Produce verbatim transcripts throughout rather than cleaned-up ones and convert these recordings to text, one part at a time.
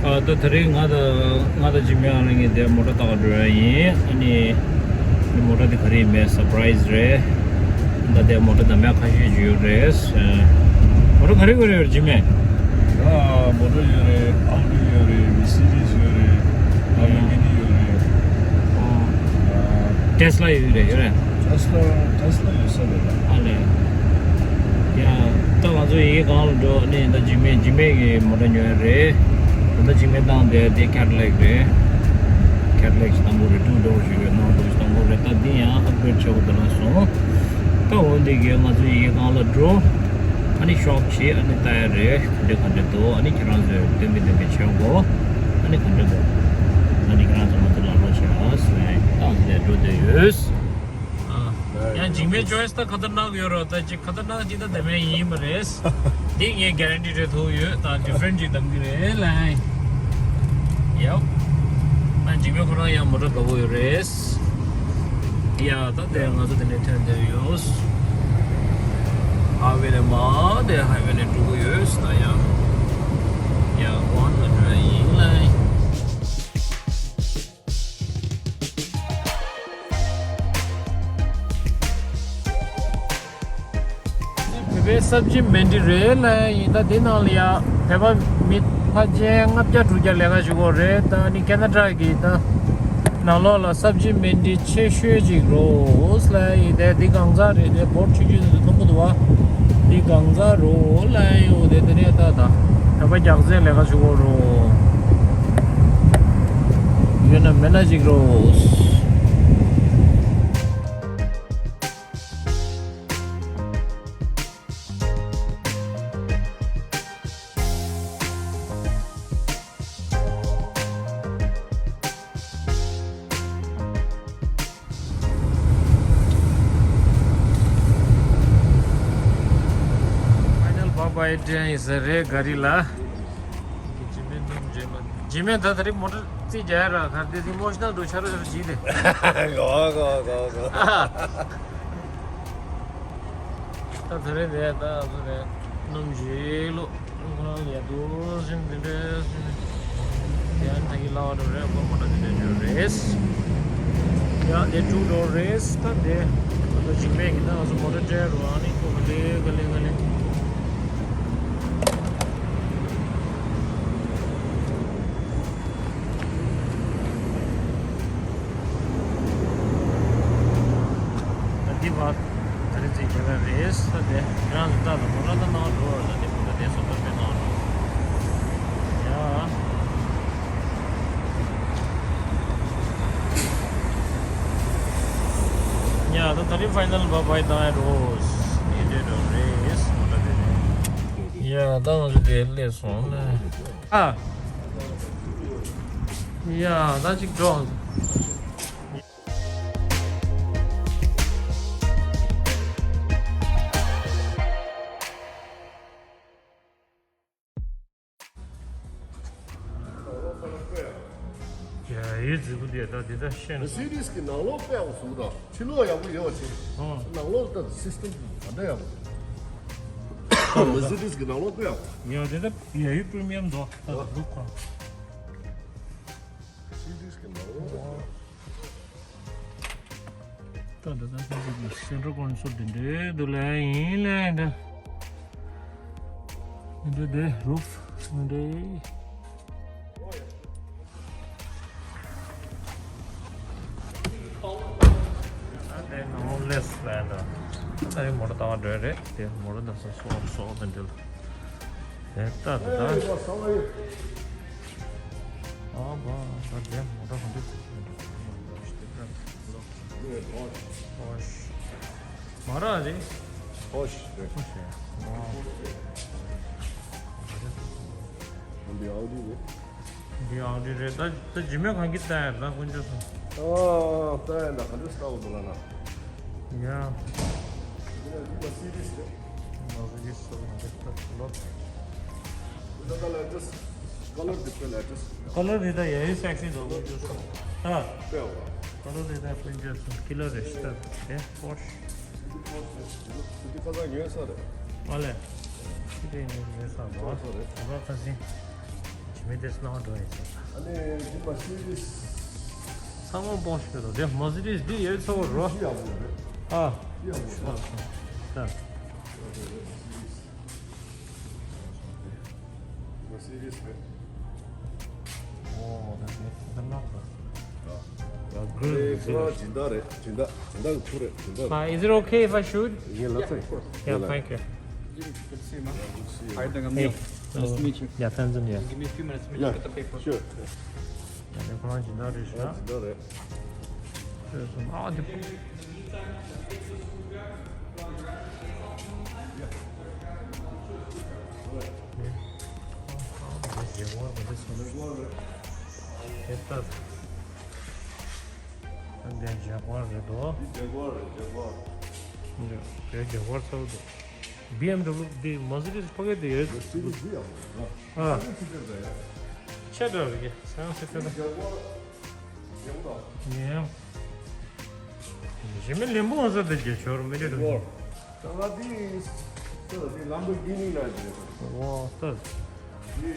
ཨ། ད་དེ་རིང་ང་དང་ང་དང་འཇིགས་མེད་ཨང་ལགས་གཉིས་དེ་མོ་ཊ་བཏང་འགྲོ་ཡ་ཡིན། ཨ་ནི་འདི་མོ་ཊ་དེ་ག་རེ་ཡིན་མེད་སར་པ་རའི་ཛི་རེད། ད་དེ་མོ་ཊ་དང་མེ་ཁ་ཤས་ཅིག་ཡོད་རེད། མོ་ཊ་ག་རེ་ག་རེ་ཡོད་རེད་འཇིགས་མེད། ཡ། མོ་ཊ་ཡོད་རེད། ཨའུ་ཌི་ཡོད་རེད། མར་སི་ཌི་སི་ཡོད་རེད། ལམ་བོར་གྷི་ནི་ཡོད་རེད། ཨོ། ཨ། ཊེ་སི་ལ་ཡོད་རེད། ཡོད་རེད། ཊེ་སི་ལ། ཊེ་སི་ལ་ཡོད་ས་རེད་ད། ཨ་ལས། ཡ། ད་ང་ཚོ་ཡི་གེ་གང་ལ་འགྲོ་ནི་ད་འཇིགས་མེད་འཇིགས་མེད་ཀྱི་མོ་ཊ་ཉོ་ཡ་རེད། ད་ལྟ་འཇིགས་མེད་བཏང་དེ་དེ་ཁེ་ཌི་ལེག་རེད། ཁེ་ཌི་ལེག་ཞིག་དང་པོ་རེད། ཊུ་ཌོར་ཞིག་རེད། ནོར་མ་ཌོར་ཞིག་དང་པོ་རེད། ད་འདི་ཡང་ཨབ་གྷི་རེ་ཌི་བྱེད་དགོས་ད་ལ་སོང་། ད་འོ་འདི་གས་ང་ཚོ་ཡི་གེ་གང་ལ་འགྲོ། ཨ་ནི་ཤོབ་བྱེད། ཨ་ནི་ལྟ་ཡ་རེད། ག་འདྲ་ག་འདྲ་འདུག་ཨ་ནི་ཁྱེད་རང་ཚོས་འདོན་པའི་འདོན་པའི་བྱེད་དགོས། ཨ་ནི་ག་འདྲ་འདུག་ཨ་ནི་ཁྱེད་རང་ཚོ་ང་ཚོ་ལ་ལོ་བྱེད་ཨ་སི་ལ་ཡིན་ད་འདི་འགྲོ་འདོད་ཡོད། ཨ། ཡང་འཇིགས་མེད་ཅོའི་སི་ད་ཁ་ཏར་ནག་ཡོད་རོ། ད་ཅིག་ཁ་ཏར་ནག་ཅིག་ད་དེ་མེད་ཡིན་མ་རེད། འདི་ངས་གྷ་རན་ཊི་སྤྲད་ཐུབ་ཡོད། ད་ཌི་ཕ་རེན་ཊི་ཅིག་གདམ་གི་རེད་ལ། ཡབ། ཨ། འཇིགས་མེད་ཁོ་རང་ཡང་མོ་ཊ་དགའ་པོ་ཡོད་རེད། ཡ། ད་དེ་ང་ཚོ་དེ་ནས་ཐོན་བསྡད་ཡོད། ཧའི་ཝེ་ནས་མར་དེ་ཧའི་ཝེ་ནས་འགྲོ་གི་ཡོད་ད་ཡ། ཡ། ཝན་ལ་འགྲོ་ཡ་ཡིན་ལ། བོད་པའི་སབ་ཇི་མན་ཌི་རེད་ལ་ཡིན། ད་འདི་ནང་ལ་ཡ་བོད་པ་མི་ཕལ་ཆེར་ལྔ་བརྒྱ་དྲུག་བརྒྱ་ལས་ཀ་བྱེད་ཀྱི་ཡོད་རེད། ད་ནི་ཁེ་ན་ཌ་གི་ད་ནང་ལོགས་ལ་སབ་ཇི་མན་ཌི་ཆེ་ཤོས་ཅིག་རེད་ལ་ཡིན། ད་འདི་གང་ཟག་རེད། དེ་བོར་ཆུང་ཆུང་དེ་ཚོ་མཐོང་གི་འདུག་བ། འདི་གང་ཟག་རེད་ལ་ཡིན། འོ་དེ་དེ་ནས་ད་ད་བོད་པ་རྒྱགས་ཚད་ལས་ཀ་བྱེད་ཀྱི་ཡོད་རེད། ཡོད་ན་མེད་ན་ཅིག་རེད། ཕའི་ནལ་བྷའི་བྷའི་དྲན་ཡིན་ས་རེད་ག་རི་ལ། འཇིགས་མེད་སྣུམ་འཇལ་མ། འཇིགས་མེད་ད་ད་རེས་མོ་ཊ་རྩིས་རྒྱག་ཡ་ར་གར་དེ་ཨི་མོ་ཤི་ནལ་འགྲོ་ཆ་རོ་ཆ་རོ་བྱེད་དེ། གོ་གོ་གོ་གོ། ད་ད་རེས་དེ་ད་ང་ཚོ་ནས་སྣུམ་ཞིག་བླུགས། ཁོ་རང་ལ་ཡ་དུ་ཟིན་འདི་འདྲས་ཟིན། དེ་ཡང་ད་གི་ལ་བ་འགྲོ་རེད། ཁོ་མོ་ཊ་འདི་འདྲས་འགྲོ་རེད། ཡང་དེ་ཀྲུག་འགྲོ་རེད། ད་དེ་ང་ཚོ་འཇིགས་མེད་ཀྱི་ད་ང་ཚོ་མོ་ཊ་སྤྲད་རུ་ཨ་ནི་ཁོ་ག་ལེ་ག་ལེ་ག་ལེ། ད་འདི་བར་ད་རེས་ཅིག་རྒྱག་ག་རེད་ས་དེ་རང་ཚོ་ལྟ་དང་མོ་ཊ་ད་ནང་འགྲོ་བར་ད་འདི་མོ་ཊ་དེ་སོ་ཐར་པའི་ནང་འགྲོ། ཡ། ཡ་ད་ད་རེས་ཕའི་ནལ་བྷའི་བྷའི་བཏང་ཡ་འགྲོ། འདི་འདྲས་འགྲོ་རེད་མོ་ཊ་དེ་རེད། ཡ་ད་ང་ཚོ་དེ་སླེབས་སོང་ལ། ཨ། ཡ་ད་ཅིག་འགྲོ། ཡ་ཡི་རྫིག་པོ་དེ་ད་འདི་ད་ཤེས་ན། མར་སི་ཌི་སི་གི་ནང་ལོགས་དཔེ་ཡག་པོ་བཟོ་གི་འདུག་ཕྱི་ལོགས་ཡག་པོ་ཡོད་པ་བྱས། ཨང་། ནང་ལོགས་ད་སིས་ཊམ་ག་འདྲ་ཡག་པོ། མར་སི་ཌི་སི་གི་ནང་ལོགས་དཔེ་ཡག་པོ། ཡ་དེ་ད་ཡ་ཡི་པི་རི་མི་ཡམ་འདུག་ད་ལུག་ཁང་། མར་སི་ཌི་སི་གི་ནང་ལོགས་དཔེ་ཡག་པོ། ད་ད་ད་ད་ད་སེན་ཊར་ཀོན་སོལ་འདི་འདྲའི་འདུག་ལ་ཡིན་ལ་འདྲ། འདི་འདྲ་དེ་རུབ་འདི་འདྲའི། ད་དེ་ནང་ལོགས་ལས་ལ་འདྲ། ད་རེས་མོ་ཊ་བཏང་བ་འགྲོ་རེད་དེ་མོ་ཊ་འདི་སོ་སོ་སོ་འདི་འདྲ་ལ། དེ་ད་ད་ད། ཨ་བ་ད་དེ་མོ་ཊ་ག་འདྲ་འདུག་ཧོ་ཤ། མ་ར་རེད། ཧོ་ཤ་རེད། ཧོ་ཤ། ཨོ། འདི་ཨའུ་ཌི་རེད། འདི་ཨའུ་ཌི་རེད། ད་ད་ཇི་མེ་གང་གི་ལྟ་ཡ་ད་དཀོན་མཆོག་གསུམ། ཨ་ལྟ་ཡ་ད་ག་འདྲ་ལྟ་བ་འདུག་ལ་ན། ཡ། འདི་ལ་འདི་ལ་སི་རི་སི་རེད། མ་གི་སོ་འདི་ལྟ་ལོ། འདི་ལ་ལེ་ཊེ་སི་ཀ་ལར་འདི་ལྟ་ལེ་ཊེ་སི་རེད། ཀ་ལར་འདི་ད་ཡ་ཡི་སེག་སི་འདུག་དཀོན་མཆོག་གསུམ། ད། དཔེ་བ། ཀ་ལར་འདི་ད་དཀོན་མཆོག་གསུམ་ཀི་ལར་རེད་ཤི་ད་དེ་ཧོ་ཤ། འདི་ཁ་སང་ཉོས་ས་རེད། ཨ་ལས། ཁྱི་དེ་ཉོས་ཉོས་ས་འདུག་ཨ། ཉོས་ས་རེད། ད་ཁ་སང་། མི་དེ་སྣང་བ་འགྲོ་ཡིན་ཟེར། ཨ་ནི་འདི་མ་སི་རིས། ཚང་མ་སྤོང་ཤོད་དོ། དེ་མ་སི་རིས་འདི་ཡོད་ཚོ་རོ། ཤི་ཡག་པོ་རེད། ཨ། ཤི་ཡག་པོ་རེད། ད། མ་སི་རིས་རེད། ཨོ་ད་དེ་ད་ནག་པ། ཨ། ཡ་གི་ཁོ་རང་སྦྱིན་བདག་རེད། སྦྱིན་བདག་སྦྱིན་བདག་གི་ཕྲུ་གུ་རེད། སྦྱིན་བདག Hi, is it okay if I shoot? Yeah, that's right, of course. Yeah, thank you. Good to see you, man. Hey. Hi, Dang, I'm Neil. Nice to meet you. Yeah, Tenzin, yeah. Give me a few minutes to meet you with the paper. Sure. ཡ་ནི་ཁོ་རང་སྦྱིན་བདག་རེད་ཤག་སྦྱིན་བདག་རེད། ཨ་འདི། འདི་ཇ་གུ་ཨར་རེད་དོ། འདི་ཇ་གུ་ཨར་རེད། ཇ་གུ་ཨར། འདི་ཇ་གུ་ཨར་ཚ་བོ་འདུག་བི་ཨེམ་ཌབ་ལུ་འདི་མར་སི་ཌི་སི་ཕ་གི་དེ་ཡོད། མར་སི་ཌི་སི་འདི་ཡང་མ་རེད། ཨ། མར་སི་ཌི་སི་ཕི་ཅར་འདྲ་ཡ། ཆེ་འདྲ་རེད་ཀྱི་ས་ཡང་སེ་ཐེ་ད། འདི་ཇ་གུ་ཨར་ཡང་དང་། ངས་ཡང་། ཞེ་མི་ལེན་པོ་འོང་ས་དེ་རྒྱ་ཆོར་མི་འདྲ་འགྲོ། ད་ང་འདི་ད་འདི་ལམ་བོ་གྷི་ནི་ལ་འདི་རེད། ཨོ་ད། འདི་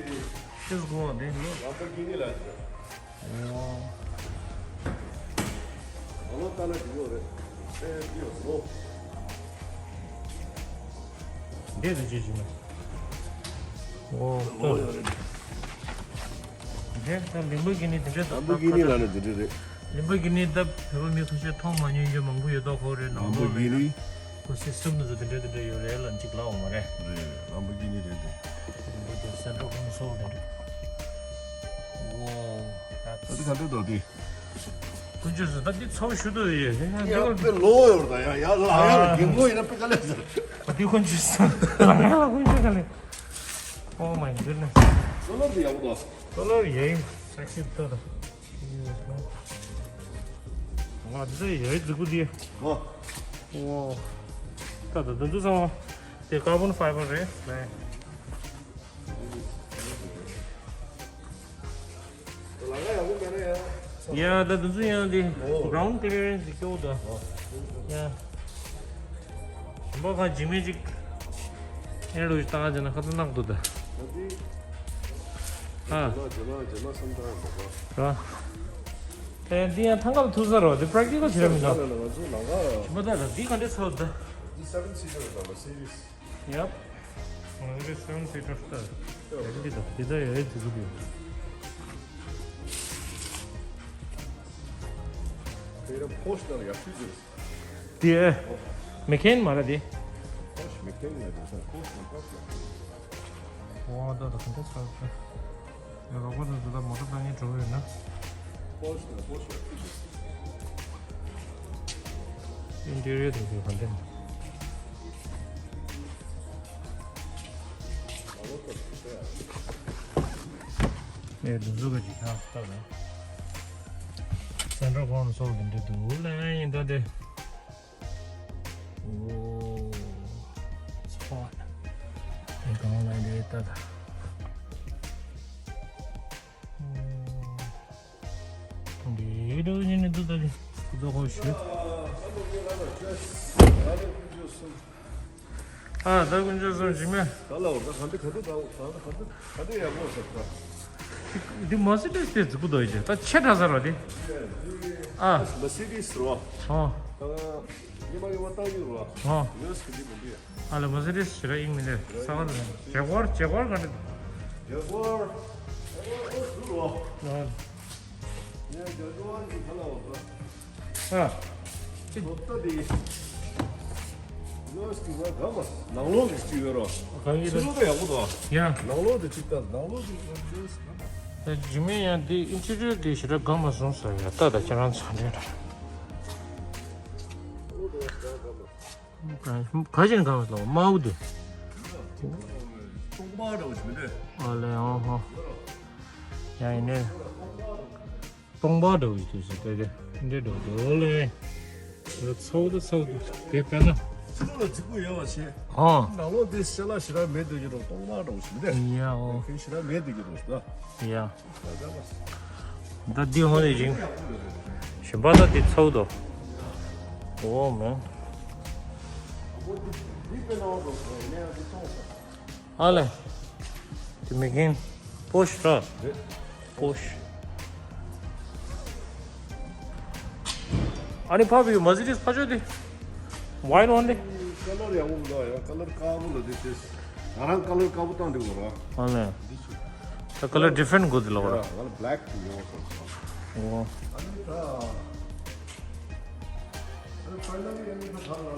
ཤིས་གོ་འདི་ལོ། ལམ་བོ་གྷི་ནི་ལ་འདི་རེད། ཨོ། ཨ་ལོ་ལྟ་ན་འགྲིག་ཡོད་རེད། ཨེ་འདི་ཡོད་ལོ། འདི་ཟེར་ཅི་ཞིག་མེད། ཨོ་ལྟོས། འདི་ད་ལིམ་བོ་གྷི་ནི་འདི་འདྲ་ལམ་བོ་གྷི་ནི་ལ་ནི་འདི་འདྲ་རེད། ལིམ་བོ་གྷི་ནི་ད་བོད་པ་མི་ཁ་ཤས་མཐོང་མ་མྱོང་རྒྱུ་མང་པོ་ཡོད་མདོག་ཁོ་རེད། ནང་ལོགས་ལ་ཡང་ཁོ་སིས་ཊམ་དེ་ཚོ་འདི་འདྲ་འདི་འདྲ་ཡོད་རེད་ལབ་ཅིག་ལབ་འོང་མ་རེད། རེད། ལམ་བོ་གྷི་ནི་རེད་དེ། ལིམ་བོ་གྷི་ནི་སེན་ཊར་ཀོན་སོལ་འདི་འདྲ། ཨོ། ད་འདི་ག་འདྲ་འདུག་དེ། ཀུན་སྤྱོད་ཟེར་ད་འདི་ཚ་བོ་ཞུ་དོ་ཡོད། ཡ་དཔེ་ལོ་ཡོད་ད་ཡ། ཡ་ལ་ཡ་ལ་རྒན་གོག་ཡིན་ན་དཔེ་དཀའ་ལས་ཟེར། ཨ་འདི་ཀུན་སྤྱོད་ཟེར། ལ་ཡ་ལ་ཀུན་སྤྱོད་དཀའ་ལས། Oh my goodness. ལོ་ལོ་འདི་ཡག་པོ་འདུག་ལོ་ལོ་ཡ་ཡིན་སེག་སི་ཏོ་ད། ང་འདི་ཡ་ཡི་རྫིག་པོ་འདི། ཨོ། ཨོ། ད་ད་འདི་འདི་ཚང་མ་དེ་ཀར་བོན་ཕའི་བར་རེད། ལ་ཡ། ཡ་ད་དུ་ཚོ་ཡང་དེ་ཨོ་གྲའུན་ཌི་ཀི་ལི་ཡར་རེན་སི་ཅིག་སྐྱོ་ད། ཨོ་ཡ། ཞིམ་པོ་ཁ་ཇི་མེ་ཅིག་ཨེ་ལུ་ཞིག་བཏང་ཅེ་ན་ཁ་ཚ་ནག་འདུག་ད། ཨ། ཇེ་མ་ཇེ་མ་སམ་ཏང་འདུག་པ། ར། ཨེ་འདི་ཡང་ཐང་ག་ལ་ཐུག་ས་རོ་དེ་པྲེག་ཊི་ཀལ་བྱེད་ར་མི་འདུག་ང་ཚོ་ལང་ག་ཞིམ་པོ་ད་ར་འདི་ག་འདྲ་ཚོ་ད། འདི་སེ་ཝེན་སི་ཊར་རེད་པ། མར་སི་ཌི་སི། Yep. ང་ཚོའི་སེ་ཝེན་སི་ཊར་ལྟར། འདི་དང་འདི་དང་ཡོད་ཚིག་གི་ཡོད། ཁྱེད་རང་ཕོ་ཤི་ནང་ཡག་ཤོས་ཅིག་རེད། དེ་མེ་ཁེན་མ་རེད་དེ། ཕོ་ཤི་མེ་ཁེན་ལ་རེད་ས་ཕོ་ཤི་ནང་ཕོ་ཤི་ལ། ཝ་ད་ད་ག་འདྲ་ཚར་ཚར། ཡང་རོགས་པ་ཚོ་ད་མོ་ཊ་བཏང་མཁན་འགྲོ་གི་ཡོད་ན། ཨིན་ཊི་རི་ཡར་དེ་ཚོ་ག་འདྲ་ཡིན། ཨེ་འདི་ཚོ་ག་ཅིག་ཁ་ལྟ་ན། སེན་ཊར་ཀོན་སོལ་དེ་འདྲ་འདུག་ལ་ཡིན་ད་དེ། ཨོ། ཚོགས། དེ་གང་ལ་རེད་ད་ད། འདི་འདྲ་ཉིད་ནས་འདུག་ད་དེ་ཀུ་ཟོ་ཧོ་ཞུ། ཨ་ད་ཀུན་སྤྱོད་སོང་ཞིག་མེད། ད་ལ་འོ་ད་ག་འདི་ག་འདི་ད་ག་འདི་ག་འདི་ག་འདི་ཡག་པོ་ཟེར་ད། འདི་མར་སི་ཌི་སི་དེ་རྫིག་པོ་འདུག་ཡིན་ད་ཆེ་དྲགས་ས་རེད་དེ། ཨ། མར་སི་ཌི་སི་རོ། ཨོ། ད་ཉི་མ་ཉི་མ་བཏང་ཡོད་རོ། ཨོ། ཡོད་སི་འདི་མི་འདི། ཨ་ལ་མར་སི་ཌི་སི་ཞེ་དྲག་ཡིན་མི་འདི་ས་ག་ལ་ཇེ་གོར་ཇེ་གོར་ག་འདྲ། ཇེ་གོར་ཇེ་གོར་ཨོ་ཟུར་རོ། ཨོ། ཡ་ཇེ་གོར་གི་ཁ་ལ་འོ་ད། ཨ། ལོ་ཏོ་དེ། ལོས་ཀྱི་ང་གང་མ་ནང་ལོགས་ཀྱི་ཅིག་ཡོད་རོ། གང་ཡིན་ཕྱི་ལོགས་ད་ཡག་པོ་འདུག་ཡ། ནང་ལོགས་དེ་ཅིག་ལྟ་ནང་ལོགས་དེ་ང་ལོས་ད་ཇི་མེ་ཡང་དེ་ཨིན་ཊི་རི་ཡར་དེ་ཞེ་དྲག་གང་མ་སོང་ས་ཡ་ལྟ་ད་ཁྱེད་རང་ཚོ་འདྲ་འདྲ། ག་ཞིག་གང་མ་སོང་དམར་པོ་དེ། ཏོག་དམར་འདྲ་བོ་ཞིག་མི་འདུག་ཨ་ལེ་ཨོ་ཧོ། ཡ་ཡིན་ནས། སྟོང་པ་འདྲ་བོ་ཞིག་དུས་སུ་དེ་དེ་འདྲེ་འགྲོ་འདུག་ལེ། ཚའུ་དུ་ཚའུ་དུ་དེ་དཔེར་ན། ཚུར་ལ་རྫིག་པོ་ཡོད་པ་བྱས། ཨོ། ནང་ལོགས་དེ་ཤ་ལ་ཞེ་དྲག་མེད་འདུག་ཀྱི་འགྲོ་སྟོང་པ་འདྲ་བོ་ཞིག་འདུག་ཡ་ཨོ། ཁྱོད་ཞེ་དྲག་མེད་འདུག་ཀྱི་འགྲོ་ཟེར། ཡ། ད་འདི་ཧོ་ནས་ཅིང་། ཞིམ་པ་ད་དེ་ཚའུ་དོ། ཨོ་མེ། ཨ་ལེ། དེ་མི་གིན། པོ་ཤ་ར། པོ་ཤ། ཨ་ནི་ཕ་བི་མར་སི་ཌིས་ཕ་ཆོས་དེ། ཝའིཊ་ཝན་དེ། ཀ་ལར་ཡག་པོ་འདུག་ཡང་ཀ་ལར་དཀར་པོ་ལ་དེ་ཤེས། ང་རང་ཀ་ལར་དཀར་པོ་བཏང་འདུག་ར། ཨ་ལེ། འདི་ཆུ། ད་ཀ་ལར་ཌི་ཕ་རེན་ཊི་དགོས་དེ་ལ་བ་ར། ཡ་ང་ལ་བྷེ་ལེག་དེ་ཡོང་སོང་། ཨོ། ཨ་ནི་ད། ཨ་ནི་ཕའི་ནལ་ལི་ཨ་ནི་ད་ཐར་ལ་ལ།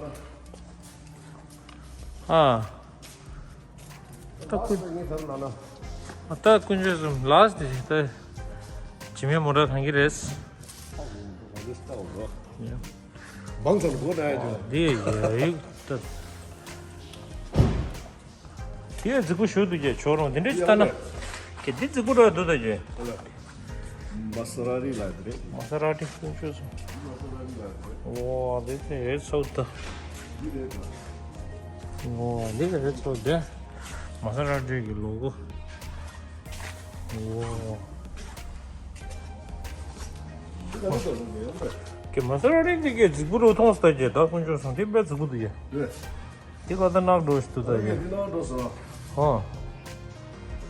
ཨ། ད་ཀུ། ད་དཀོན་མཆོག་གསུམ་ལཱས་ཊི་དེ་ད་ཇི་མའི་མོ་ཊ་གང་གི་རེད། ཡ། འདི་ཡ་ཡིག་ད། དེ་རྫིག་པོ་ཞུ་འདུག་ཀྱེ་ཆོག་རུང་དེ་འདྲ་ཅིག་ལྟ་ན། ཀྱེ་འདི་རྫིག་པོ་འདྲ་འདུག་ད་ཀྱེ། མ་ས་ར་རི་ལ་དེ་རེད། མ་ས་ར་ཏི་དཀོན་མཆོག་གསུམ། མ་ས་ར་རི་ལ་དེ་རེད། ཨོ་དེ་དེ་རེད་ཚོགས་ད། འདི་རེད་ད། ཨོ་འདི་ག་རེ་ཚོགས་དེ། མ་ས་ར་ཏི་གི་ལོ་གོ། ཨོ། འདི་ག་རེ་ཚོགས་འདི་ཡོང་པས། ཀྱེ་མ་ས་ར་ཏི་འདི་གའི་རྫིག་པོ་རུ་མཐོང་སྟེ་ཀྱེ་ད་དཀོན་མཆོག་གསུམ་དེ་དཔེ་རྫིག་པོ་འདུག་ཡ། རེད། དེ་ག་ད་ནག་འགྲོ་ཞིག་ཏུ་ད་ཡོད། དེ་ནག་འགྲོ་སོང་། ཧོ།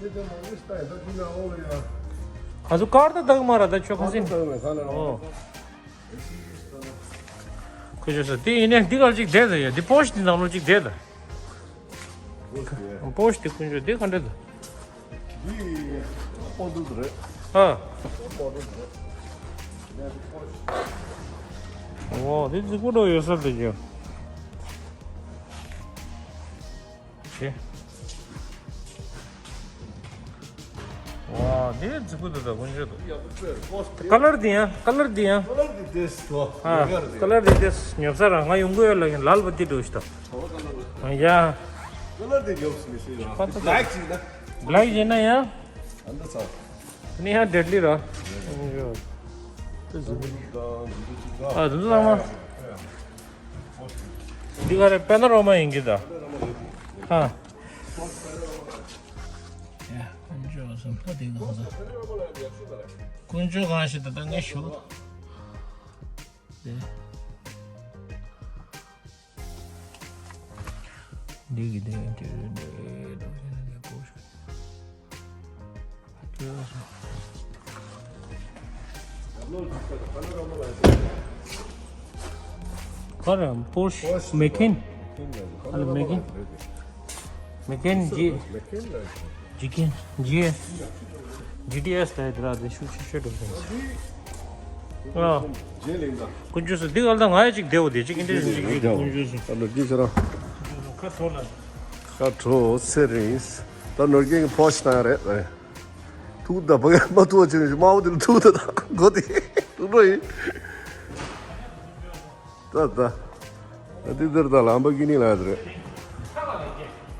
དེ་དེ་མ་གིས་ད་ད་དེ་ན་འོ་ཡ། ང་ཚོ་ཀར་ད་དག་མ་ར་ད་ཆོ་ཁ་སིན། ད་མེད་ཁ་ལ་འོ། ཁོ་ཆོ་ས་དེ་ཡིན་ནས་འདི་གར་ཅིག་བསྡད་ད་ཡ། འདི་པོ་ཤ་དེ་ནང་ལོ་ཅིག་བསྡད་ད། པོ་ཤ་དེ་དཀོན་མཆོག་དེ་ག་འདྲ་ད། འདི་པོ་འདུག་རེད། ཨ། པོ་འདུག་རེད། འདི་པོ་ཤ། འོ་དེ་རྫིག་པོ་འགྲོ་ཡོད་ས་དེ་ཀྱང་། ཞེ། ཝ། འདི་རྫིག་པོ་འདུག་ད་དཀོན་མཆོག་ཏུ། ཀ་ལར་འདི་ཡང་ཀ་ལར་འདི་ཡང་། ཀ་ལར་འདི་དེ་སོ། ཨ། ཀ་ལར་འདི་དེ་ཉོབ་ས་ར་ང་ཡོང་གི་ཡོད་ལ་ཡིན་ལལ་བ་འདི་འགྲོ་ཞིག་ད། ཡ། ཀ་ལར་འདི་ཉོབ་སི་མི་སི་ཡ། ཕ་ཚ་ད། བྷེ་ལེག་ཡིན་ན་ཡང་། ཨ་འདི་ཚ། ནི་ཡང་ཌེཌ་ལི་ར། ཨ་འདི་ཚ་མ། འདི་ག་རེ་པེ་ན་རོ་མ་ཡིན་གྱི་ད། ཧ། ཡ། དཀོན་མཆོག་གསུམ་ད་དེ་གང་ཟེར། དཀོན་མཆོག་གང་ཞིག་ད་ད་ངས་ཞུ། དེ། འདི་གི་དེ་དེ་དེ་དེ་དེ་དེ་ཁོ་རང་པོ་ཤ་མེ་ཁེན། ཨ་ལ་མེ་ཁེན། མེ་ཁེན་ཇི། ཇི་ཁེན་ཇི་ཨེས། ཇི་ཊི་ཨེས་ལ་དེ་ར་དེ་ཤུགས་ཆེ་ཤོས་འགྲོ་དང་། ཨ། དཀོན་མཆོག་གསུམ་འདི་ག་ལ་ད་ང་ཡ་གཅིག་བསྡད་འོ་དེ་གཅིག་ཨིན་ཊེ་རེ་སི་ཊིང་གཅིག་གཅིག་དཀོན་མཆོག་གསུམ། ཨ་ལ་འདི་ཟེར་ར། ཁ་དྲོ་ལ། ཁ་དྲོ་ཚེ་རིང་། ད་ནོར་རྒྱན་གྱི་ཕོ་ཤ་བཏང་ཡ་རེད་ད། ཐུག་ད་བ་ག་མ་ཐུག་ཅེས་དམར་པོ་དེ་ལ་ཐུག་ད་ད་མགོ་དེ་ཐུག་འགྲོ་ཡིན། ད་ད། ད་དེ་དེར་ད་ལམ་བ་གི་ནི་ལ་ཡ་དེ་རེད།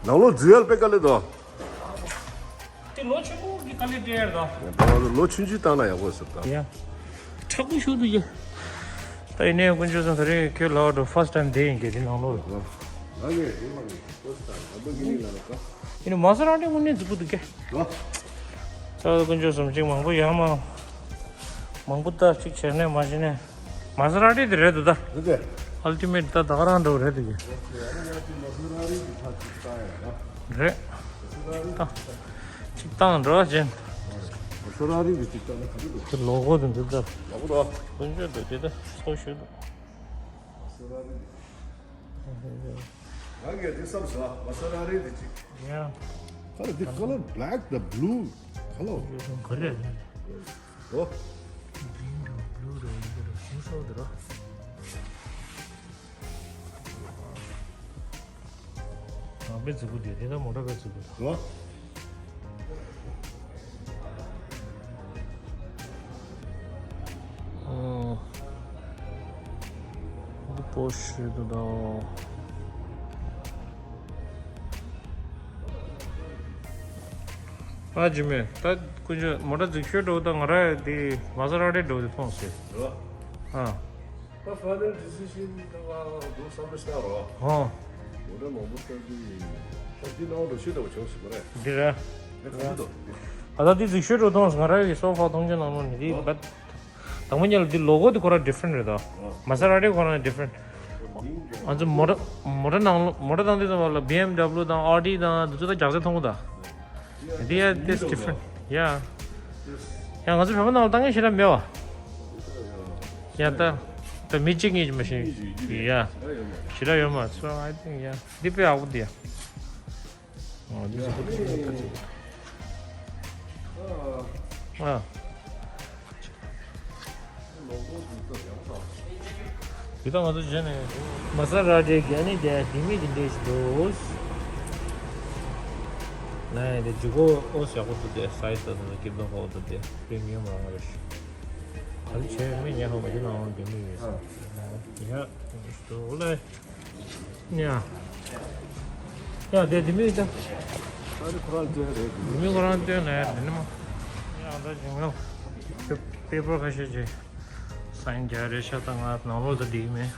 ནང་ལོགས་འཛུལ་ཡ་ལ་དཔེ་དཀའ་ལས་དོ། དེ་ལོ་ཆེན་པོ་གི་དཀའ་ལས་སྤྲད་ཡ་རེད་ད། ལོ་ཆུང་ཆུང་བཏང་ན་ཡག་པོ་ཟེར་ད། ཡ། དྲག་པོ་ཞུ་འདུག་ཡ། ད་ཡིན་ནའི་དཀོན་མཆོག་གསུམ་ད་རེས་ཁྱོད་ལ་འགྲོ་ཕར་སི་ཊི་ཊེམ་དེ་ཡིན་གྱི་དེ་ནང་ལོགས་ལ། ང་ངས་དེ་མ་ངས་ཕར་སི་ཊི་ཊེམ་ལམ་བ་གི་ནི་ལ་ལ་ད། ཡིན་ནའི་མ་ས་རང་འདྲའི་དངོས་གནས་རྫིག་པོ་འདུག་གས། ལོ། ད་དཀོན་མཆོག་གསུམ་གཅིག་མང་པོ་ཡང་མང་། མང་པོ་ད་གཅིག་བྱས་ནས་མ་བྱས་ནས། མ་ས་ར་ཏི་དེ་རེད་འདུག་ད། འདུག་གས། ཨལ་ཊི་མེཊ་ད་ད་ག་རང་འདྲ་བོ་རེད་འདུག་གས། རེད། ད་གཅིག་བཏང་འགྲོ་ཅན། མ་ས་ར་ཏི་གི་གཅིག་བཏང་ན་ག་འདྲ་འདུག་དེ་ལོ་གོ་དེ་འདུག་ད། ལོ་གོ་དོ། དཀོན་མཆོག་དེ་དེ་ད་ཚོ་ཞུ་འདུག་མ་ས་ར་ཏི། ང་གིས་དེ་བསམ་སོང་། མ་ས་ར་ཏི་དེ་གཅིག་ཡ། ཁ་ལ་དེ་ཁ་ལ་བྷེ་ལེག་དང་བྷུ་ལུ་ཁ་ལ། ག་རེ། ཨོ། གྲིན་དང་བྷུ་ལུ་དང་ཡིན་གྱི་རེད། ཞིང་སོགས་དེ་ར། ཨ་དཔེ་རྫིག་པོ་འདུག་དེ་ད་མོ་ཊ་དཔེ་རྫིག་པོ་འདུག་ཨོ། ཨོ། འདི་པོ་ཤ་རེད་འདུག་ད། ཨ་ཇི་མེ་ད་དཀོན་མཆོག་མོ་ཊ་རྫིག་ཤོས་འདྲ་བོ་ད་ང་ར་དེ་མ་ས་ར་ཏི་འདྲ་བོ་དེ་མཐོང་སོང་། ཨ། ད་ཕའི་ནལ་ཌི་སི་ཤན་ད་ང་འདུག་བསམ་བློ་བཏང་རོགས། ཧོ། མོ་ཊ་མང་པོ་བཏང་དུས་ད་འདི་ནང་འགྲོ་ཤེས་འདྲ་བོ་བྱུང་སོང་མ་རེད། འདི་རེད། འདི་ག་འདུག་ཨ་ད་འདི་རྫིག་ཤོས་འདྲ་བོ་མཐོང་སོང་། ང་ར་གི་སོ་ཕར་མཐོང་ཆ་ནང་ལོགས་ནས་འདི་ཨོ། བད། དང་པོ་ཉིད་ལ་འདི་ལོ་གོ་འདི་ཁོ་རང་ཌི་ཕ་རེན་ཊི་རེད་ད། ཨོ། མ་ས་ར་ཏི་ཁོ་རང་ཌི་ཕ་རེན་ཊི། ང་ཚོ་མོ་ཊ་མོ་ཊ་ནང་ལོགས་མོ་ཊ་དང་འདི་ཚོ་བར་ལ་བི་ཨེམ་ཌབ་ལུ་དང་ཨོ་ཌི་དང་འདི་ཚོ་ད་རྒྱགས་ཚད་མཐོང་གི་ད། འདི་ཡ་དེ་ཌི་ཕ་རེན་ཊི། ཡ། ཡ་ང་ཚོ་བོད་པ་ནང་ལ་ལྟ་མཁན་ཞེ་དྲག་མེད་བ། ཡ་ད། ད་མི་གཅིག་གཉིས་ཀྱིས་མ་ཤེས། ཡ། ཞེ་དྲག་ཡོད་མ་རེད། So I think yeah འདི་དཔེ་ཡག་པོ་འདུག་ཡ། ཨ་འདི་ཚོ་ཨ། དེ་དང་ང་ཚོ་བྱས་ནས་མ་ས་ར་ཏྲེ་གི་ཨ་ནི་དེ་ལྡེ་མིག་དེ་འདྲས་ཞིག་འདུག་ལན་དེ་ཇི་གོ་ཨོ་ཡག་པོ་འདུག་དེ་སའི་ཛི་དང་ཀི་པ་ཧོ་དང་དེ་པི་རི་མི་ཡམ་རང་རེད། ག་རེ་བྱས་མི་ཉན་ཧོ་མ་ཡིན་ནའང་ལྡེ་མིག་ཡོད་ས་ཡ་འདུག་ལེ། ཉ། ཡ་དེ་ལྡེ་མིག་ད། ད་ནི་ཁོ་རང་སྟོན་རེད། ལྡེ་མིག་ཁོ་རང་སྟོན་ལ་ཡ་དེ་ནི་མ། ཡ་ད་ཇི་ང་པེ་པར་ཁ་ཤས་ཅིག་སའིན་རྒྱག་རེ་ཤ་ད་ང་ནང་ལོགས་ད་བསྡད་ཀྱི་མེད།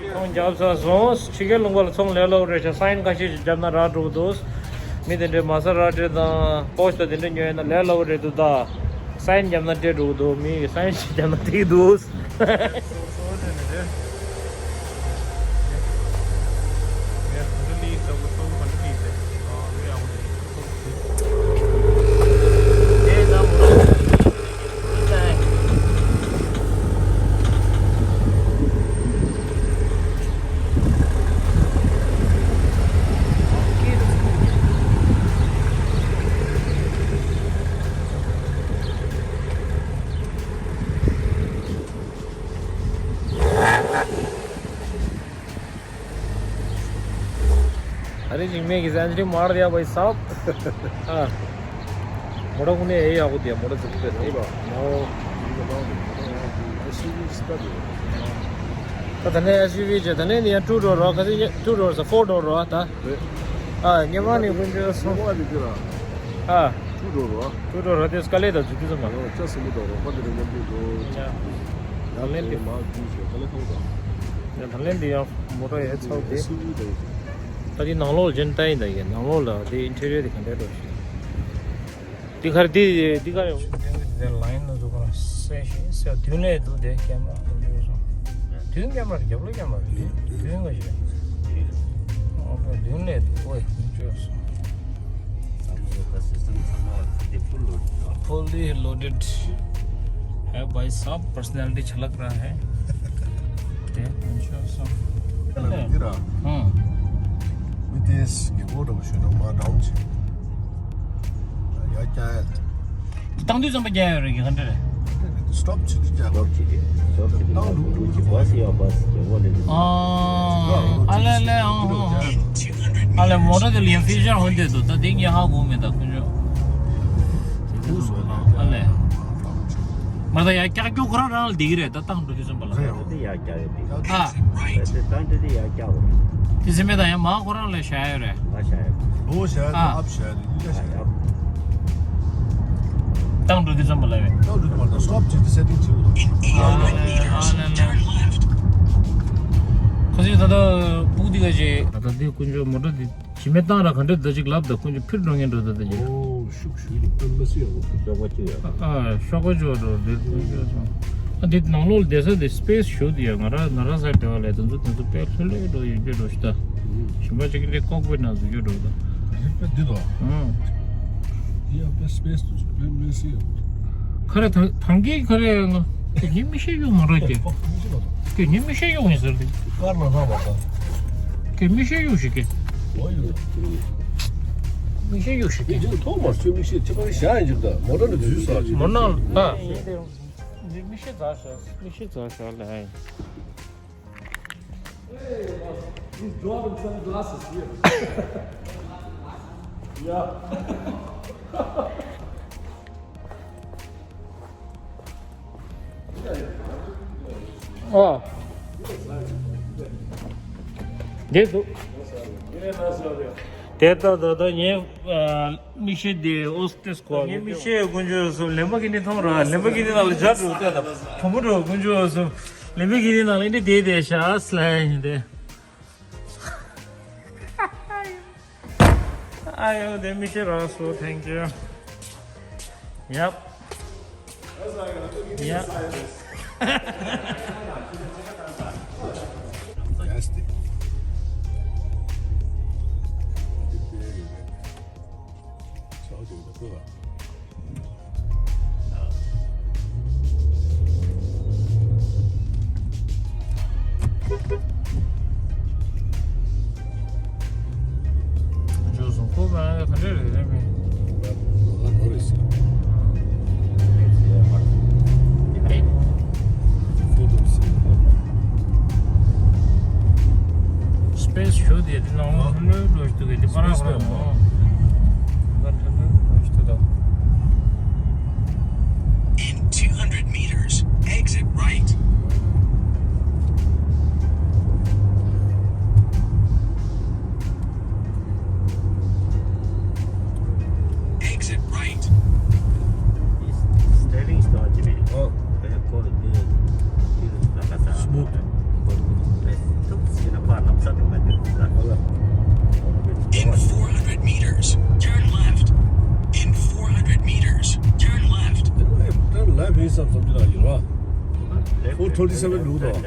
ཚོང་རྒྱབ་ས་སོང་། ཕྱི་རྒྱལ་ལུང་པ་ལ་ཚོང་ལས་སླ་པོ་རེད་ཤག་སའིན་ཁ་ཤས་ཤིག་བརྒྱབ་ན་རག་འགྲོ་གི་འདུག་མི་དེ་འདྲའི་མ་ས་ར་ཏྲེ་དང་ཨོ་ཤ་དེ་འདྲ་ཉོས་ན་ལས་སླ་པོ་རེད་འདུག་ད་སའིན་བརྒྱབ་ན་སྤྲད་འགྲོ་གི་འདུག་མི་གིས་སའིན་ཞིག་བརྒྱབ་ན་འགྲིག་གི་འདུག अरे जिंगमे की सैलरी मार दिया भाई साहब। हाँ। मोटा कुने यही आगो दिया, मोटा जरूर देता है। नहीं बा। नो। ད་ད་ནས་ཨེ་སི་ཡུ་ཝི་བྱས། ད་ནས་ནི་ཡང་ཊུ་ཌོར་རོ། ཁ་སང་ཊུ་ཌོར་ས་ཕོར་ཌོར་རོ་ད། རེད། ཨ་ཉི་མ་ནི་ཀུན་སྤྱོད་སོང་། ཉི་མ་ནི་འདི་ར། ཨ། ཊུ་ཌོར་རོ། ཊུ་ཌོར་རོ་དེ་སྐ་ལེ་དང་ཛུ་ཏི་ཙམ་མ། ཨོ་ཅག་སེ་མི་དང་རོ་པ་དེ་རེ་ཉམས་རྒྱུ་འགྲོ། ཡ། ད་ལན་དེ་མ་ཀུན་སྤྱོད་སྐ་ལེ་ཐོག་དང་། ཡ་ད་ལན་དེ་ཡང་མོ་ཊ་ཡ་ཚ་བོ་དེ། ཨེ་སི་ཡུ་ཝི་དང་། ད་དེ་ནང་ལོགས་ལ་ཇན་ཏ་ཡིན་ད་ཡིན། ནང་ལོགས་ལ་དེ་ཨིན་ཊི་རི་ཡར་དེ་ག་འདྲ་འགྲོ་ཞིག་འདི་གར་འདི་འདི་གར་ཡོང་། དེ་ལ་ཡིན་ན་འདུག་ག་སེ་ཤེས་སེ་མདུན་ལས་འདུག་དེ་ཀེམ་ར་འདུག་སོང་། མདུན་ཀེམ་ར་རྒྱབ་ལོགས་ཀེམ་ར་རེད། མདུན་ག་ཞིག་རེད། ཨོ་ཁེ། མདུན་ལས་འདུག་ཨོ་ཡ་འཇོག་སོང་། ད་མོ་ད་སིས་ཊམ་ཚང་མ་དེ་ཕུལ་ལོ་ཌེཌ། ཕུལ་ལི་ལོ་ཌེཌ། ཧེ་བྷའི་སཱབ། པར་སོ་ནལ་ཊི་ཆ་ལག་ར་ཧེ། དེ་འཇོག་སོང་། ཨ་ལ་འདི་ར། ཧུང་། མི་དེས་ངེས་པོ་འདྲ་བོ་ཞུས་ན་མ་འདྲ་བོ་བྱེད། ཡ་རྒྱག་ཡ་རེད། བཏང་དུས་ཙམ་པ་རྒྱག་ཡ་རེད་གི་ག་འདྲ་རེད། སི་ཊོབ་བྱེད་དུས་རྒྱག་སི་ཊོབ་བྱེད་དུས། སི་ཊོབ་བྱེད་དུས་བཏང་འགྲོ་འགྲོ་འགྲོ་འགྲོ། ཨ་ལེ་ལེ་ཨ་ཨ་ལེ་མོ་ཊ་དེ་ལ་ཡང་ཕི་ཅར་ཧོན་དེ་འདུག་ད་དེ་ངས་ཧ་གོ་མེད་ད་ཁོ་ཚོ། ཨ་ལེ། མ་ད་ཡ་ཀྱག་ཀྱོག་ཁོ་རང་རང་ལ་བསྡད་ཀྱི་རེད། ད་བཏང་འགྲོ་དུས་ཙམ་པ་ལ། དེ་ཡ་རྒྱག་ཡོད་པས། ཨ། དེ་ད་འདི་དེ་ཡ་རྒྱག་པ་རེད། དེ་ཟེར་མེད་ད་ཡ་མ་ཁོ་རང་ལ་བཞག་ཡོད་རེད། ང་བཞག་ཡོད། ལོ་བཞག་ཡོད། ཨ། ཨབ་བཞག་ཡོད། ཡ་བཞག་ཡོད། བཏང་འགྲོ་དུས་ཙམ་པ་ལ་བས། བཏང་འགྲོ་དུས་མ་ད་སི་ཊོབ་བྱེད་དུས་སེ་ཊིང་བྱེད་དགོས། ཨ་ལེ་ཨ་ལེ་ལེ། ཁོ་ཚོས་ད་ལྟ་སྤུག་འདི་ག་བྱེད། ད་ལྟ་འདི་དཀོན་མཆོག་མོ་ཊ་འདི། ཇི་མེ་བཏང་ར་ག་འདྲ་ད་ཅིག་ལབ་ད་ཀུན་ཅོ་ཕིར་འགྲོ་ངན་འགྲོ་ད་ད་ཉེ། ཨོ་ཤུགས་ཤུགས་ལ་ཏན་མ་སི་ཡ་གོ་ཤོག་པ་ཅི་ཡ། ཨ་ཤོག་པ་ཅོ་འགྲོ་འདིར་ཀུན་ཅོ་སོང་། ཨ་འདི་ནང་ལོགས་ལ་བསྡད་ས་འདི་སི་པེ་སི་ཞུ་འདི་ཡ། ང་ར་ང་ར་ས་བྲེལ་བ་ལས་དེ་ཚོ་དེ་ཚོ་དཔེ་ལྷོད་ལྷོད་འགྲོ་ཡོད་འགྲོ་ཞུ་ད། ཞིམ་པ་ཅིག་གི་འདི་ཀོག་པེ་ན་འཛུལ་རྒྱུ་འགྲོ་ད། དཔེ་འདི་དོ། ཨང་། འདི་ཡ་དཔེ་སི་པེ་སི་དུ་ཚོ་དཔེ་མེ་སི་ཡ་གོ། ཁ་རེ་ཐང་ཐང་གི་ཁ་རེ་ང་དེ་ཉིན་མི་ཤེས་ཡོང་མ་ར་ཀྱེ། ཀྱེ་ཉིན་མི་ཤེས་ཡོང་ཡིན་ཟེར་ཏེ། ཀར་ལ་ལྷག་པ་དང་། ཀྱེ་མི་ཤེས་ཡོང་ཞིག་ཀྱེ། ཨོ་ཡོད། མི་ཤེས་ཡོང་ཞིག་ཀྱེ། ཡིན་ཐོག་མར་ཚུར་མི་ཤེས་ཅི་པར་བཞག་ཡིན་ཅིག་ད་མོ་ཊ་ནས་འཛུལ་ས་ཅིག་མོ་ནང་ད། མི་ཤེས་ཛ་ཤ་མི་ཤེས་ཛ་ཤ་ལ་ཧེ། He's dropping sunglasses here. Yeah. ཨ། དེ་འདུག་དེ་ལྟ་ད་ལྟ་ངས་མིག་ཤེལ་དེ་ཨོ་སི་ཏེ་སྐོར་ངས་མིག་ཤེལ་དཀོན་མཆོག་གསུམ་ལེམ་བོ་གི་ནི་མཐོང་ར། ལེམ་བོ་གི་ནི་ནང་ལ་འཇའ་འདུག་ལྟ་ད་བུ་མོ་འགྲོ་དཀོན་མཆོག་གསུམ་ལེམ་བོ་གི་ནི་ནང་ལ་འདི་དེ་དེ་ཤ་སི་ལ་ཡིན་དེ། Ayo, let me share also. Thank you. Yep. Yeah. Space ཞུ་དེ་དེ་ནང་ལོ་ལོ་ཞུ་དེ་པ་ར་པ་ར་མོ། In two hundred meters, exit right. Exit right. Steering is not Jimmy. Oh. Smooth. In four hundred meters, turn left. In four hundred meters, turn left. Turn left is something like you are. Four twenty-seven do though.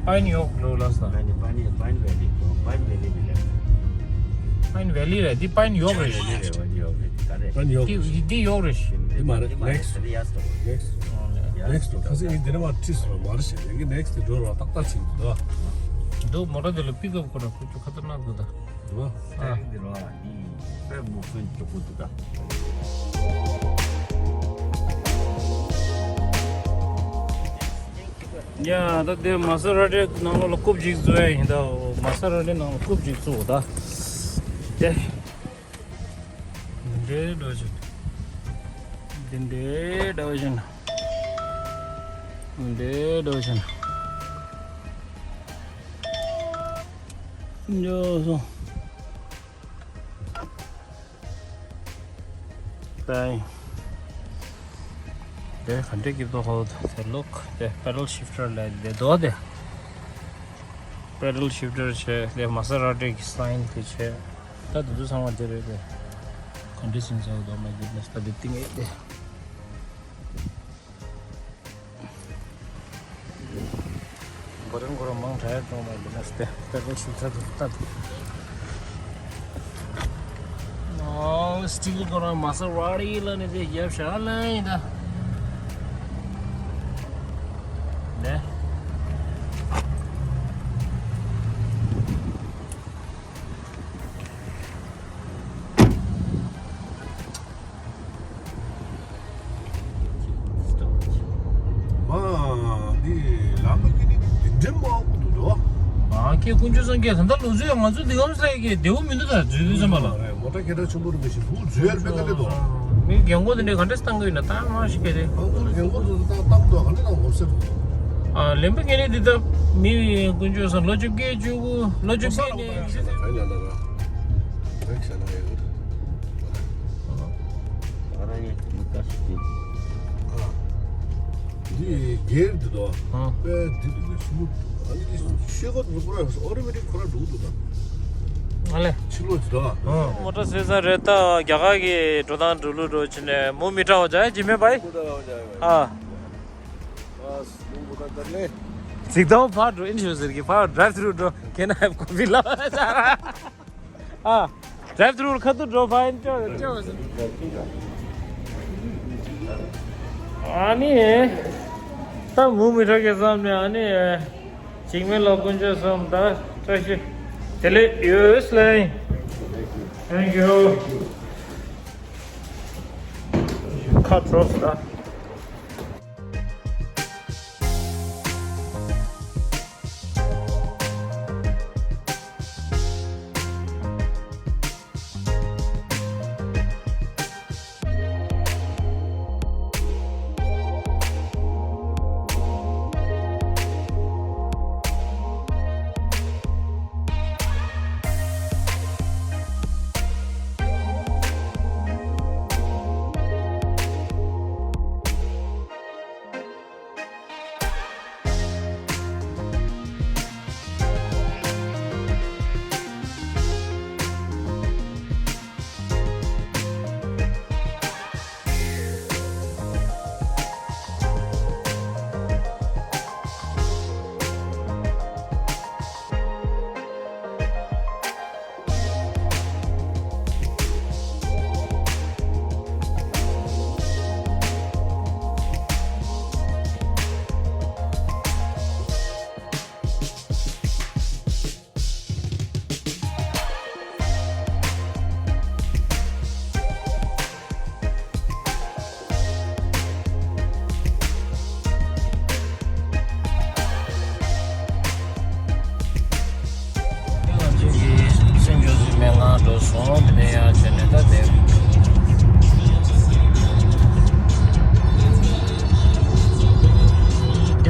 Pine York Road ལ་ས། Pine Valley, Pine Valley, Pine Valley ལ། Pine Valley རེད། འདི་Pine York རེད། Pine York རེད། འདི་འདི་York རེད། འདི་མ་རེད། Next. Next. Next. ཁ་སང་ངས་འདི་ནས་མར་ཁྲིད་སོང་མ་རེད་ཤག་ངས་Next དེ་འགྲོ་རོགས་ཏག་ཏག་ཕྱིན་འདུག་འདུག་མོ་ཊ་དེ་ལ་པིག་ཨབ་ཁོ་ར་ཁོ་ཚོ་ཁ་ཏ་ནག་འདུག་ད། འདུག་ཨ། Steering དེ་རོགས་ཨ་འདི་དཔེ་མོ་ཕོན་ལྕོག་པོ་འདུག་ད། ཡ་ད་དེ་མ་ས་ར་ཊའི་ནང་ལོགས་ལ་རྐུབ་ཅིག་བཙུགས་ཡ་ཡིན་ད། མ་ས་ར་ཊའི་ནང་ལ་རྐུབ་ཅིག་བཙུགས་ད། དེ། འདི་འདྲའི་འགྲོ་བཞིན། འདི་འདྲའི་འགྲོ་བཞིན། འདི་འདྲའི་འགྲོ་བཞིན། འགྲོ་སོང་། དེ་ག་འདྲའི་སྐྱིད་པོ་ཧོ། དེ་ལོག་དེ་པེ་ཌལ་ཤིབ་ཊར་ལ་དེ་དོ་དེ་པེ་ཌལ་ཤིབ་ཊར་བྱས། དེ་མ་ས་ར་ཊའི་གི་སའིན་དེ་བྱས། ད་དེ་ཚོ་ཚང་མ་དེ་རེད་དེ། ག་འདྲ་ཟིན་ཚར་འདུག་མ་གི་ནས་ད་དེ་ཏིང་ཨེ་དེ། བོ་རིང་ཁོ་རང་མང་དྲགས་ཡ་ཅུང་མ་ཡིན་ན་སྟེ་པེ་ཌལ་ཤིབ་ཊར་དུ་བཏང་། ཨོ་སི་ཊིལ་ཁོ་རང་མ་ས་ར་ཊའི་ལ་ནི་དེ་རྒྱབ་ཤ་ལ་ཡིན་ད། ནས། མ། འདི་ལམ་ཁ་གི་ནི་འདི་འདྲ་མང་པོ་འདུག་དོ། ཨ་ཁྱེད་དཀོན་མཆོག་སངས་རྒྱས་ད་ལྟ་ལོ་ཚོད་ཡང་ང་ཚོ་འདི་གམ་སའི་གི་བདེ་བོ་མི་འདུག་ད་འཛུལ་དུས་ཙམ་པ་ལ། མོ་ཊ་སྐད་གྲགས་ཆེན་པོ་རུ་མི་ཤེས་འདུག་འཛུལ་ཡར་དཔེ་དཀའ་ལས་དོ། མི་རྒན་གོག་དེ་འདྲས་ག་འདྲས་བཏང་གི་ཡོད་ན་བཏང་མ་ཤེས་གི་རེད། ཨ་ཁོ་རྒན་གོག་དེ་ཚོ་བཏང་བཏང་འདུག་ག་འདྲས་དང་གོམས་སེ་འདུག་ཨ་ལེན་པ་ངེས་ནས་འདི་ལྟ་མི་དཀོན་མཆོག་སངས་ལོ་བཅོ་བརྒྱད་བཅུ་དགུ་ལོ་བཅོ་བརྒྱད་ནས། འདི་སྒེར་འདི་དོ། ཨ། དཔེ་འདི་འདུག་གས་སུ། ཨ་ནི་འདི་ཤེལ་སྒོ་འདི་ཁོ་རང་ཨོ་ཏོ་མེ་ཊིག་ཁོ་རང་འདུག་འདུག་ད། ཨ་ལེ། ཕྱི་ལོགས་འདི་དོ། ཨ། མོ་ཊ་སེ་ས་རེད་ད། རྒྱ་གར་གྱི་འགྲོ་སྟངས་འགྲོ་ལུགས་འགྲོ་ཕྱིན་ནས་མུ་མི་ཏྲ་བ་ཇ་ཇི་མེད་པའི། ཨ། ཚིག་ཐོག་ཕར་འགྲོ་ཨིན་ཤོ་ཟེར་གི་ཕར་drive through འགྲོ། Can I have coffee ལ། ཨ། drive through ཁ་ཐུག་འགྲོ་ཕ་ཡིན་ཅོ་ཅོ། ཨ་ནི། ད་མུ་མི་ཏྲ་གི་བསམ་ནས་ཨ་ནི། འཇིགས་མེད་ལ་དཀོན་མཆོག་གསུམ་ད་བཀྲ་ཤིས་བདེ་ལེགས་ཡོད་ལེ། Thank you. ཁ་དྲོ་ད།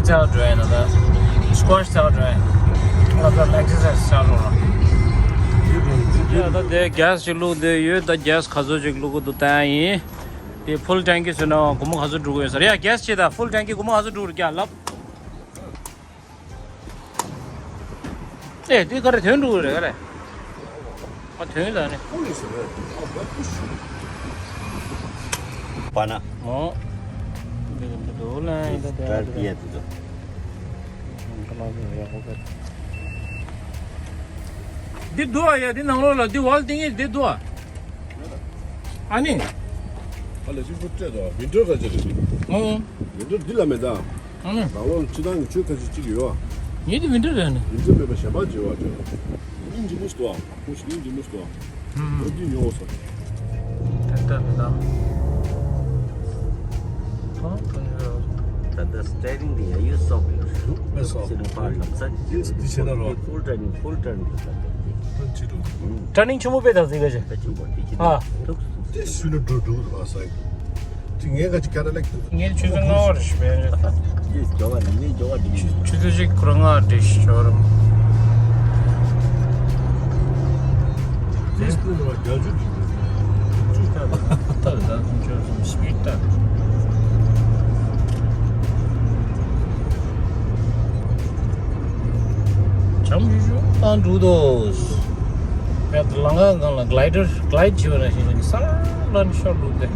ཚར་འགྲོ་ཡ་ན་ད། སི་ཀོ་ཤི་ཚར་འགྲོ་ཡ། ང་ད་ཨེག་སར་སའི་ཛི་ཚར་འགྲོ་ལ། ཡ་ད་དེ་གྷེ་སི་ཅིག་བླུགས་བསྡད་ཡོད། ད་གྷེ་སི་ག་ཚོད་ཅིག་བླུགས་དགོས་འདུག་ལྟ་ཡ་ཡིན། དེ་ཕུལ་ཊེང་ཀི་བཟོས་ན་སྒོར་མོ་ག་ཚོད་འགྲོ་གི་ཡོད་ཟེར། ཡ་གྷེ་སི་ཅིག་ད་ཕུལ་ཊེང་ཀི་སྒོར་མོ་ག་ཚོད་འགྲོ་གི་རེད་ཀྱ་ལབ། ཨེ་དེ་ག་རེ་དོན་འགྲོ་གི་རེད་ག་རེ། ཨ་དོན་ལ་ནི། པ་ན། ཨོ། འདི་འདི་འདུག་ལ་ཡིན་ད་དེ་ཨ་དེ། འདི་འདུག་ཨ། ཡ་འདི་ནང་ལོགས་ལ་འདི་ཝལ་ཏིང་ངེ་འདི་འདུག་ཨ། ཨ་ནི། ཨ་ལས་ཅིག་ཕུ་སྤྲད་དོ། མི་འགྲོ་ག་ཅི་རེད། ཨོ། མི་འགྲོ་འདི་ལ་མེད་ད། ཨ་ནི། ད་ལོ་ཕྱི་ཐང་གི་ཆོས་ཁ་ཤས་གཅིག་ཡོད་ཨ། ངེད་འདི་མི་འགྲོ་རེད་ནི། མི་འགྲོ་མེད་པ་གཞན་པ་བརྗེ་བ་བརྗེ་བ། ཨིན་ཇི་མུ་སྟོ་ཨ། ཁོ་ཞིག་ཨིན་ཇི་མུ་སྟོ་ཨ། ཨུམ། ཨོ་འདི་ཉོ་སོ། ད་ལྟ་ད་ལྟ། ད་ལྟ་སི་ཊི་ཡ་རིང་དེ་ཡ་ཡོད་སོག་ཡོད། ལུག་པའི་སོག་སི་རིང་པར་ལམ་སང་། འདི་བྱེད་ན་རོ། ཕུལ་ཊར་ནིང་ཕུལ་ཊར་ནིང་ད་ལྟ་དེ། ཕུལ་ཅི་རུ། ཊར་ནིང་ཆེན་པོ་པས་ད་ཟིག་ག་ཞེ། ད་ཆེན་པོ་དེ་ཅི། ཨ། ཐུག་སོང་། དེ་སུ་ནི་འགྲོ་འགྲོ་ར་སའི། དེ་ངས་ག་ཅི་ཀ་ར་ལེགས་འདུག་ངས་ཆུ་ཚོད་ལྔ་པར་ཞིག་བས། དེ་ཇོ་བ་ནི་ངས་ཇོ་བ་དེ་ཆུ་ཆུ་ཚོད་ཅིག་ཁོ་རང་ལྔ་བར་བྲིས་ཤིག་ཇོ་རམ། དེ་སྐུ་ལ་བ་རྒྱ་ཇུ་དེ་ཅི་ལྟ་ལ་ལྟ་ལ་ད་ཁོང་ཆོས་སུམ་སི་པིཌ་ལྟ། བྱམས་ཞུ་ཞུ་བཏང་འགྲོ་དོ། ངས་ལམ་ཁ་སྒང་ལ་གླའི་ཌར་གླའི་ཌར་བྱེད་པ་ནང་བཞིན་ས་ལ་ནི་ཤོར་འགྲོ་དེ།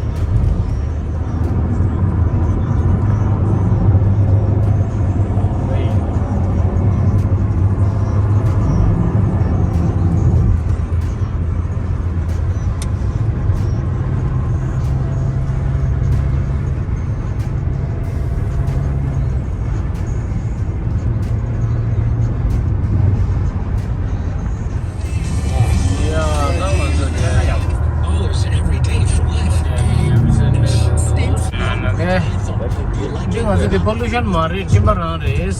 འདི་ང་ཚོ་འདི་པོ་ལུ་ཤན་མ་རེད། སྤྲིན་པ་རང་རེད།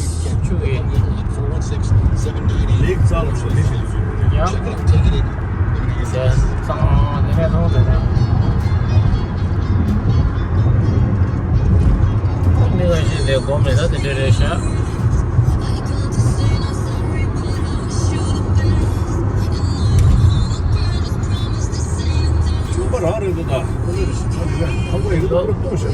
ཆུ་གི། ལེགས་ཙལ་ལ་ཤོ་ལེགས་ཤོ། ཡ། ཟེར་ཙང་དེ་ནས་མཐོང་དེ་ནས། མི་ང་ཞིག་དེ་སྒོམ་མེད་ན་དེ་འདྲ་རེད་ཤག་ཆུ་པ་རང་རེད་འདུག་ད། ཁོ་ཚོས་རེ་ཞིག་ཚ་རེ་རེ་ཁ་པོ་ཡིན་ལོག་རེ་གཏོང་ཤག་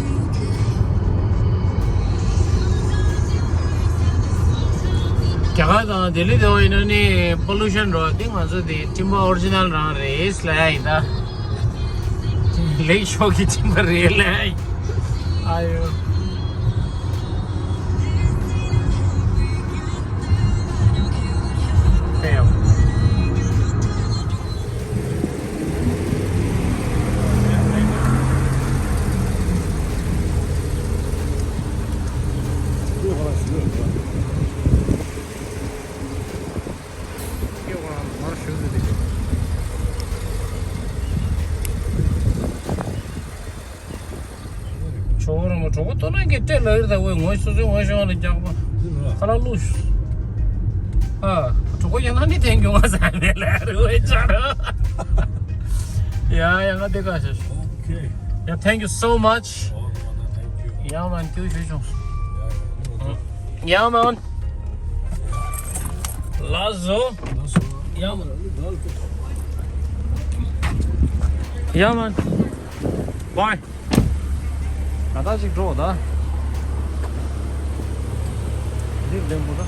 རྒྱ་གར་དང་ལྡི་ལི་དེ་བ་ཡིན་ན་ནི་པོ་ལུ་ཤན་འགྲོ་བ་འདི་ང་ཚོ་དེ་སྤྲིན་པ་ཨོ་རི་ཇི་ནལ་རང་རེད་ལབ་ཡ་ཡིན་ད། ལེགས་ཤོག་གི་སྤྲིན་པ་རེད་ལབ་ཡ་ཡིན། ཨ་ཡོ། ཨེ་ཡོ། ཇོ་བོ་རང་གྲོགས་པོ་ལྟོ་ན་གི་སྤྲད་ལ་ཡོད་ད། འོ་ངོ་སོ་སོའི་ངོ་ཤོང་ལ་རྒྱག་པ་ཁ་ལག་བླུགས། ཨ། གྲོགས་པོ་ཡང་ན་ནི་ཐེངས་ཡོང་བ་ཟ་ནས་ལ་རུ་བའི་ཆ་ར། ཡ་ཡ་ང་དེ་ག་ཤ་ཤ། ཡ། Thank you so much. Yeah man, ཁྱོད་ཞུ་བྱུང་། Yeah man. ལགས་སོ། Yeah man. Yeah man. Bye. ང་ད་ཅིག་འགྲོ་ད། འདིར་ལེན་པོ་ད།